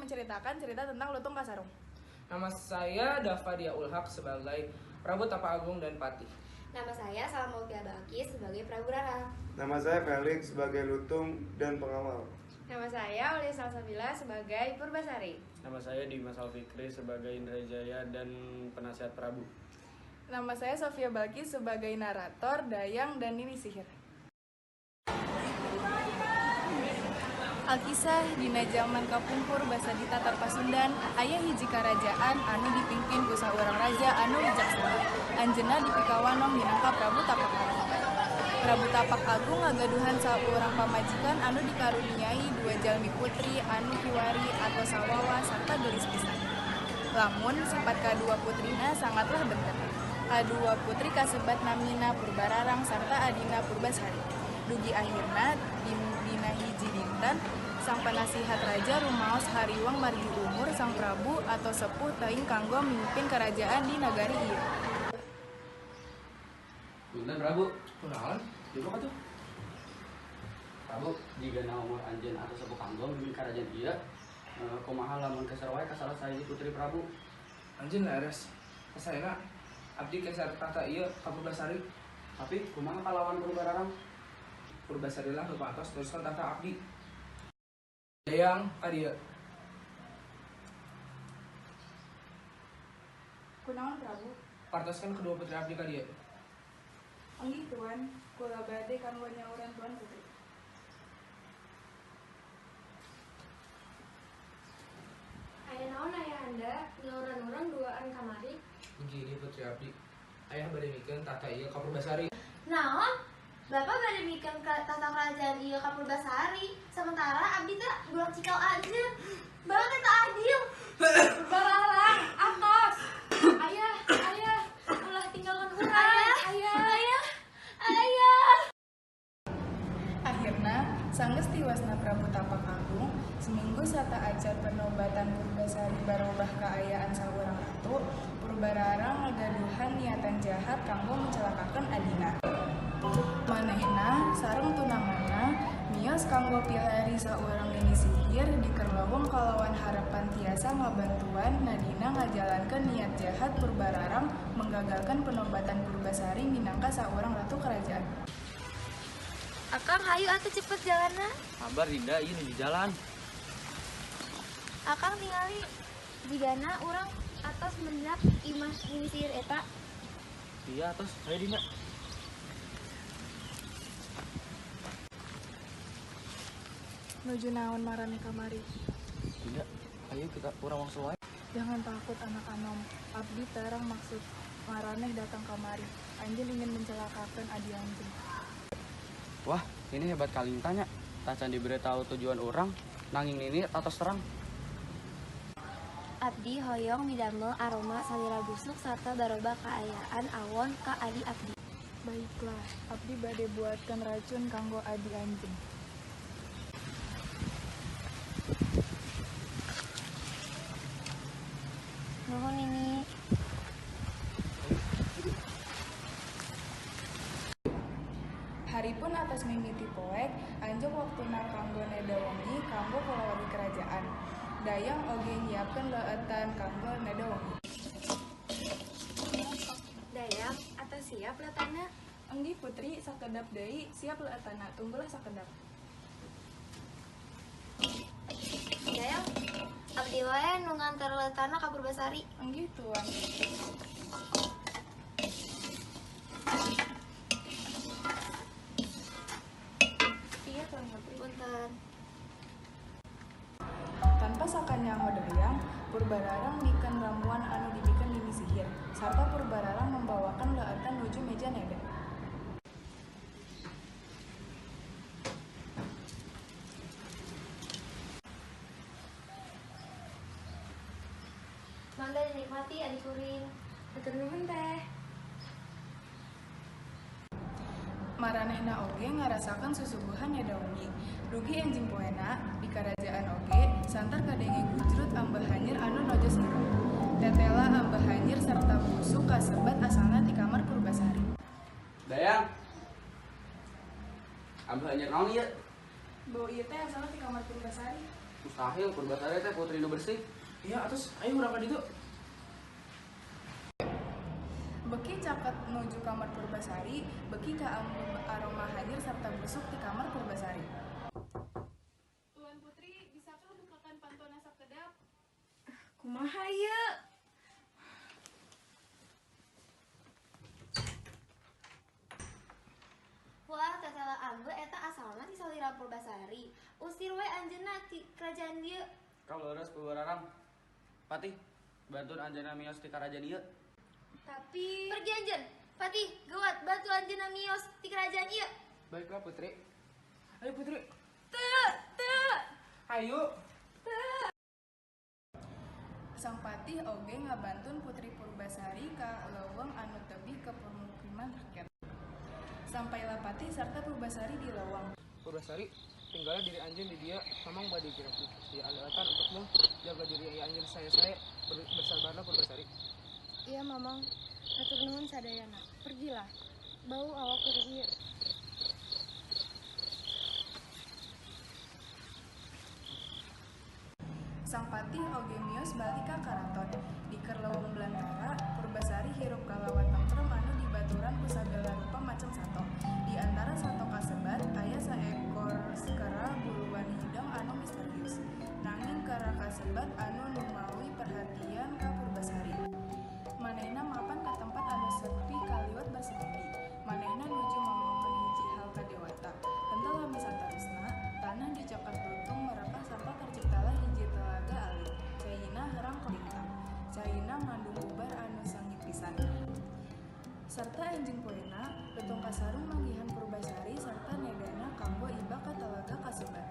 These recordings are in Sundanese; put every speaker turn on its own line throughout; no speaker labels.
menceritakan cerita tentang Lutung Kasarung.
Nama saya Daffa Dia Ulhaq sebagai Prabu Tapa Agung dan Patih.
Nama saya Salma Balqis sebagai Prabu Rarang.
Nama saya Felix sebagai Lutung dan pengawal.
Nama saya Aulia Salsabila sebagai Purbasari.
Nama saya Dimas Alfikri sebagai Indrajaya dan penasihat Prabu.
Nama saya Sofia Balqis sebagai narator, dayang, dan nini sihir. Alkisah dina jaman kapungkur basa ditatar Pasundan, aya hiji karajaan anu dipimpin ku saurang raja anu wijaksana. Anjeunna dipikawanong minangka Prabu Tapak Agung. Prabu Tapak Agung ngagaduhan saurang pamajikan anu dikaruniai dua jalmi putri anu kiwari atau sawawa sarta geulis pisan. Lamun sifat kadua putrina sangatlah benten. Kadua putri kasebat namina Purbararang sarta adina Purbasari. Dugi akhirna dina hiji dinten sang penasihat raja rumaos hariwang margi umur sang prabu atau sepuh teuing kanggo mimpin kerajaan di nagari ieu.
Punten Prabu,
kunaon? Duduk atuh.
Prabu, jigana umur anjeun atau sepuh kanggo mimpin kerajaan ieu, kumaha lamun keser wae ka salah sahiji putri Prabu?
Anjeun leres. Kasaena abdi keser tahta ieu ka Purbasari.
Tapi kumaha kalawan Purbararang?
Purbasari lah nu patos teruskan tahta abdi. Dayang ka dieu.
Kunaon Prabu?
Partoskan kedua putri abdi ka dieu.
Enggih tuan, kula bade kanggo nyauran tuan putri.
Aya naon ayahanda nyauran urang duaan kamari?
Begini putri abdi, ayah bade mikeun tahta ieu ka Purbasari.
Naon? Bapak bade mikeun tahta kerajaan ieu ka Purbasari, sementara abdi teh budak cikal anjeun. Bapak teh teu adil.
Purbararang, atos. Ayah, ayah, ulah tinggalkan urang. Ayah, ayah,
ayah, ayah.
Akhirna, sanggeus tiwasna Prabu Tapak Agung, seminggu sata acar penobatan Purbasari barobah kaayaan saurang ratu, Purbararang ngagaduhan niatan jahat kanggo mencelakakeun adina. Manehna sareng tunanganna mios kanggo pilari saurang nini sihir di Kerlawung kalawan harapan tiasa ngabantuan nadina ngajalankeun niat jahat Purbararang menggagalkan penobatan Purbasari minangka saurang ratu kerajaan.
Akang hayu atuh cepet jalanna.
Sabar Dinda, ieu nuju jalan.
Akang tingali jigana urang atos mendak imah nini sihir eta.
Iya atos, hayu Dinda.
Nuju naon marane kamari?
Dinda, ayo kita urang wangsul wae.
Jangan takut anak anom, abdi terang maksud maraneh datang kamari. Anjeun ingin mencelakakan adi anjeun.
Wah, ini hebat kalintanya. Tacan diberitahu tujuan orang, nanging nini atos terang.
Abdi hoyong midamel aroma salira busuk sarta baroba kaayaan awon ka adi abdi.
Baiklah, abdi bade buatkan racun kanggo adi anjeun.
Nuhun ini.
Hari pun atas mimiti poek, anjog waktuna kanggo neda wengi kanggo kulawargi kerajaan. Dayang oge nyiapkeun leueutan kanggo neda wengi.
Dayang, atas siap leuetanna?
Enggi putri, sakedap deui siap leuetanna, tunggulah sakedap.
Dayang, abdi wae nu nganter leuetanna ka Purbasari.
Enggih tuan. Iya tuan putri.
Punten.
Tanpa sakanyaho dayang, Purbararang mikeun ramuan anu dibikeun nini sihir, sarta Purbararang membawakan leuetan nuju meja neda.
Mangga dinikmati adi kuring.
Hatur nuhun teh.
Maranehna oge ngarasakeun susuguhan neda wengi. Dugi enjing poena di karajaan oge santar kadenge gujrut ambeh hanyir anu nojo serem. Tetela ambeh hanyir sarta busuk kasebat asalna ti kamar Purbasari.
Dayang. Ambeh hanyir naon ieu?
Bau ieu teh asalna ti kamar Purbasari.
Mustahil Purbasari teh putri nu bersih.
Iya, atos ayo urang ka ditu.
Beki caket nuju kamar Purbasari, beki kaambeu aroma hanyir sarta busuk ti kamar Purbasari. Tuan Putri, bisakah bukakan pantona sakedap?
Kumaha ieu?
Wah, tetela ambeu eta asalna ti salira Purbasari. Usir we anjeunna ti kerajaan dieu.
Kau leres Purbararang. Patih, bantuan anjeunna mios ti karajaan ieu.
Tapi
pergi anjeun. Patih, gawat bantu anjeunna mios ti kerajaan ieu.
Baiklah Putri. Ayo Putri.
Teu, teu.
Ayo.
Teu.
Sang Patih oge ngabantun Putri Purbasari ka leuweung anu tebih ke permukiman rakyat. Sampailah Patih sarta Purbasari di leuweung.
Purbasari, tinggallah diri anjeun di dia, mamang bade kira-kira di alatan untukmu, jaga diri anjeun saya-saya, bersabarlah Purbasari.
Iya mamang, hatur nuhun sadayana. Pergilah, bau awak kuring ieu.
Sang Patih oge mios balik ka karaton. Di keur leuweung belantara, Purbasari hirup kalawan tentrem anu dibaturan ku sagala rupa macem sato. Di antara sato kasebat aya saekor kera buluan hideng anu misterius. Nanging kera kasebat anu numawi perhatian ka Purbasari. Manehna mapan ka tempat anu sepi kaliwat bersemedi. Manehna nuju mamohon hiji hal ka dewata. Henteu lami saterusna, tanah dicoket lutung merekah sarta terciptalah hiji telaga alit. Caina herang kelintang. Caina ngandung ubar anu sangit pisan. Sarta enjing poena, lutung kasarung manggihan Purbasari sarta nedana kanggo iba ka telaga kasebat.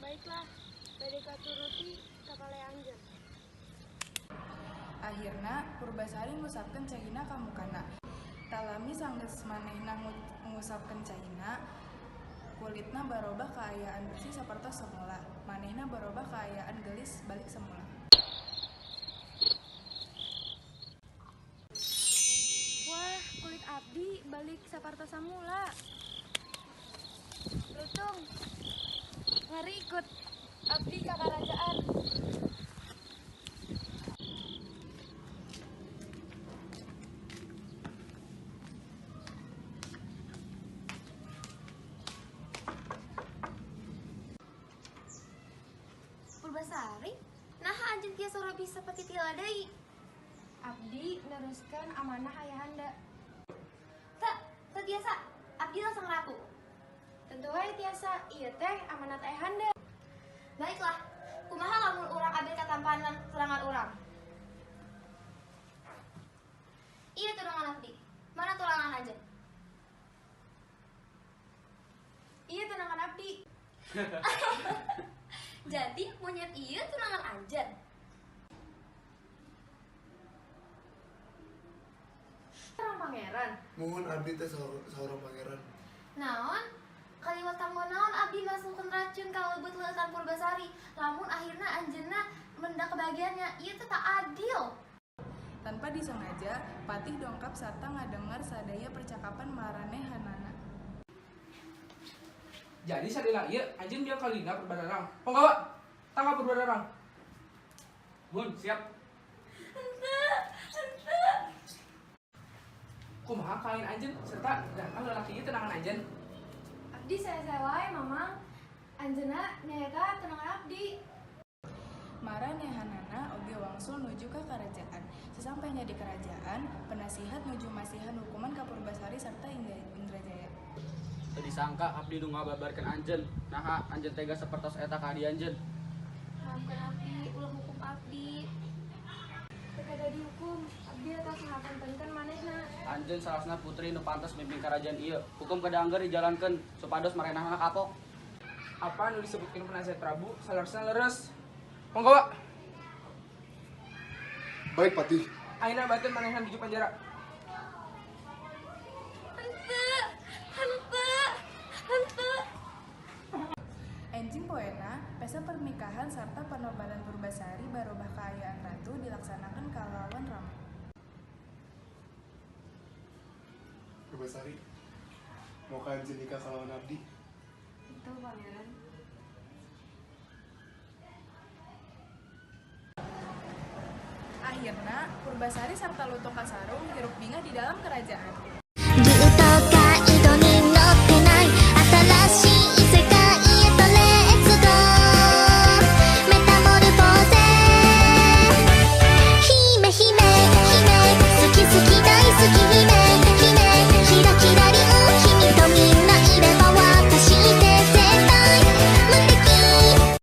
Baiklah, bade katuruti kapale anjeun.
Akhirna Purbasari ngusapkeun caina ka mukana. Talami sanggeus manehna ngusapkeun caina, kulitna barobah kaayaan bersih sapertos semula. Manehna barobah kaayaan geulis balik semula.
Wah, kulit abdi balik sapertos semula. Lutung, mari ikut abdi ka karajaan.
Purbasari, naha anjeun tiasa robih saperti tila deui.
Abdi neruskeun amanah ayahanda.
Teu, teu tiasa. Abdi lah sang ratu.
Tentu wae tiasa, ieu teh amanat ayahanda.
Baiklah, kumaha lamun urang ambil katampanan serangan urang? Ieu tunangan abdi. Mana tulangan anjeun?
Ieu tunangan abdi.
Jadi monyet ieu tunangan anjeun.
Seorang pangeran.
Muhun abdi teh saurang pangeran.
Naon? Kaliwat kanggo naon abdi masukkeun racun ka leubeut leutan Purbasari. Lamun akhirna anjeunna mendak kebahagiaannya, ieu teh tak adil.
Tanpa disengaja, Patih dongkap sarta ngadengar sadaya percakapan maranehanana.
Jadi salila ieu anjeun biang kalina Purbararang. Ponggawa, tangkap Purbararang.
Bun, siap.
Henteu, henteu.
Kumaha kain anjeun serta datang lalaki ieu tenangan anjeun.
Abdi saya wae mamang. Anjeunna nyaeta tunangan abdi.
Maranehanana oge wangsul nuju ka karajaan. Sesampainya di kerajaan, penasihat nuju masihan hukuman ka Purbasari sarta Indrajaya.
Teu disangka abdi nu ngababarkeun anjeun. Naha anjeun tega sapertos eta ka adi anjeun.
Maafkan abdi, ulah hukum abdi.
Teu kada dihukum, abdi atas ngapuntenkeun manehna.
Anjeun salasna putri nu pantes mimpin karajaan ieu. Hukum kada angger dijalankeun supados marenahna kapok.
Apa nu disebutkeun penasihat Prabu saleresna leres. Panggawa,
Baik, Patih.
Ayeuna batin manehna nuju penjara.
Henteu, henteu, henteu.
Enjing poena, pesta pernikahan sarta panobatan Purbasari barobah kaayaan ratu dilaksanakan kalawan rame.
Purbasari, mau ka anjeun nikah kalawan abdi?
Itu pangeran.
Akhirna, Purbasari sarta Lutung Kasarung hirup bingah di dalam kerajaan.